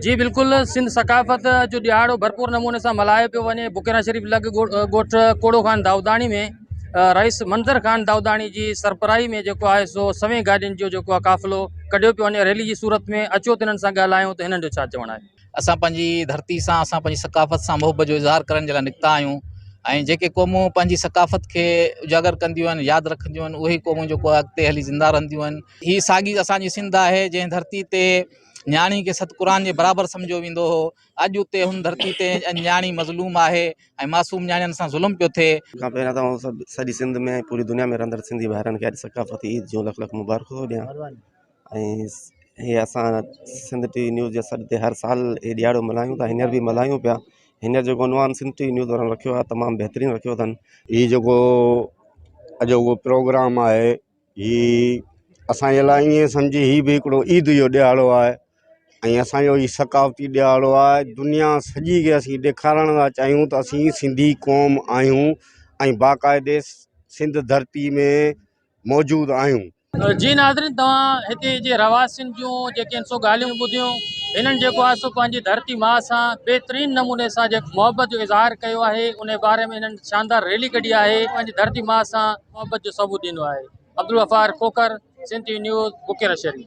جي بلڪل سنڌ ثقافت جو ڏهاڙو ڀرپور نموني سان ملهايو پيو وڃي بڪيرا شريف لڳ ڳوٺ ڪوڙو خان دائوداڻي ۾ رئيس منظر خان دائوداڻي جي سربراهي ۾ جيڪو آهي سو سوين گاڏين جو جيڪو آهي قافلو ڪڍيو پيو وڃي ريلي جي صورت ۾ اچو ته انهن سان ڳالهايون ته هنن جو ڇا چوڻ آهي. اسان پنهنجي ڌرتي سان اسان پنهنجي ثقافت سان محبت جو اظهار ڪرڻ جي لاء نڪتا آهيون ۽ جيڪي قومون پنهنجي ثقافت کي اجاگر ڪنديون آهن ياد رکنديون آهن اهي قومون جيڪو اڳتي هلي زنده رهنديون آهن هي ساڳي اسان جي سنڌ آهي جنهن ڌرتي تي نياڻي کي ست قرآن جي برابر سمجهيو ويندو هو اڄ اتي هن ڌرتي تي نياڻي مظلوم آهي ۽ معصوم نياڻين سان ظلم پيو ٿئي. کان پهريان ته آئون سڀ سڄي سنڌ ۾ ۽ پوري دنيا ۾ رهندڙ سنڌي ڀائرن کي اڄ ثقافتي عيد جون لک لک مبارڪون ٿو ڏيان ۽ هي اسان سنڌ ٽي وي نيوز جي سڏ تي هر سال هي ڏيهاڙو ملهايون ٿا هينئر به ملهايون پيا هينئر جيڪو عنوان سنڌ ٽي وي نيوز وارن رکيو آهي تمام بهترين رکيو اٿن. هي جيڪو اڄوڪو پروگرام آهي هي اسان جي لاء ائين سمجهي هي به هڪڙو عيد جو ڏهاڙو آهي ۽ اسانجو هي ثقافتي ڏهاڙو آهي دنيا سڄي کي اسين ڏيکارڻ ٿا چاهيون ته اسين سنڌي قوم آهيون ۽ باقاعدي سنڌ ڌرتي ۾ موجود آهيون. جي ناظرين توهان هتي جي رهواسين جون جيڪي آهن سو ڳالهيون ٻڌيون هنن جيڪو آهي سو پنهنجي ڌرتي ماء سان بهترين نموني سان جيڪو محبت جو اظهار ڪيو آهي ان باري ۾ هنن شاندار ريلي ڪڍي آهي پنهنجي ڌرتي ماء سان محبت جو ثبوت ڏنو آهي Abdul Ghaffar Khokhar Sindh T V news Bukhera Sharif.